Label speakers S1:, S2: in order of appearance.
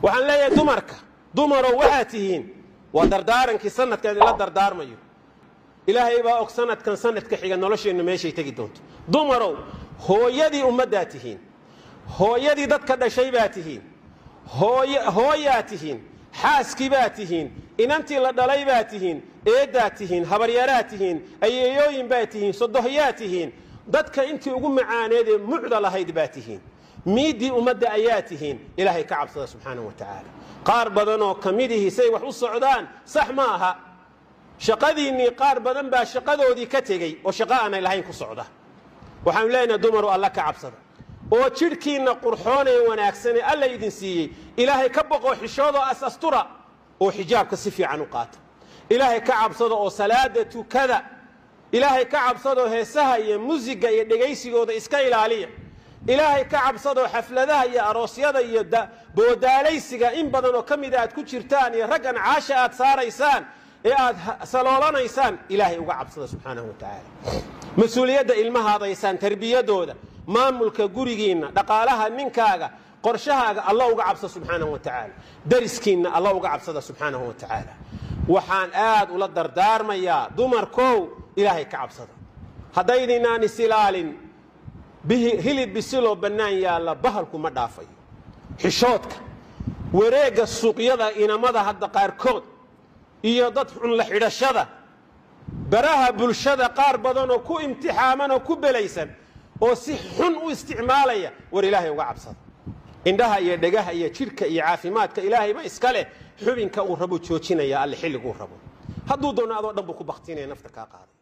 S1: Waxaan leeyahay dumarka, dumarow waxaa tihiin, waa dardaarankii sanadkan idinla dardaarmayo. Ilaahay baa og sanadkan sanadka xiga nolosheennu meeshay tegi doonto. Dumarow, hooyadii ummaddaa tihiin, hooyadii dadka dhashay baa tihiin, hooyaa tihiin, xaaskii baa tihiin, inantii la dhalay baa tihiin, eeddaa tihiin, habaryaraa tihiin, ayeeyooyin baa tihiin, sodohyaa tihiin, dadka intii ugu macaaneed ee mucda lahayd baa tihiin, miiddii ummadda ayaa tihiin. Ilaahay ka cabsada subxaanahu wa tacaala. Qaar badanoo ka midihii say wax u socdaan sax ma aha. Shaqadiinnii qaar badan baa shaqadoodii ka tegey oo shaqo aanay lahayn ku socda. Waxaanu leenahay dumaru, alla ka cabsada oo jidhkiinna qurxoonee wanaagsanee alla idin siiyey Ilaahay ka boqoo, xishoodoo as-astura oo xijaabka si fiican u qaata. Ilaahay ka cabsada oo salaada tukada. Ilaahay ka cabsadoo heesaha iyo musiga iyo dhegaysigooda iska ilaaliya. Ilaahay ka cabsadoo xafladaha iyo aroosyada iyo boodaalaysiga in badan oo ka mida aad ku jirtaan iyo raggan caasha aad saaraysaan ee aad saloolanaysaan, Ilaahay uga cabsada subxaanahu wa tacaala. Mas-uuliyadda ilmahaadaysaan, tarbiyadooda, maamulka gurigiinna, dhaqaalaha ninkaaga, qorshahaaga, alla uga cabsa subxaanahu wa tacaala. Dariskiinna alla uga cabsada subxaanahu wa tacaala. Waxaan aad ula dardaarmayaa dumarkow, Ilaahay ka cabsada. Haddaydinaan is ilaalin, hilib bisiloo bannaan yaalla bahalku ma dhaafayo. Xishoodka, wareegga suuqyada, inamada hadda qaarkood iyo dad xun la xidhashada, baraha bulshada qaar badanoo ku imtixaaman oo ku belaysan oo si xun u isticmaalaya, war Ilaahay uga cabsada. Indhaha iyo dhegaha iyo jidhka iyo caafimaadka Ilaahayba iska leh. Xubinka uu rabo joojinaya alle xilliguu rabo. Hadduu doono adoo dhan buu ku baktinaya, nafta kaa qaaday.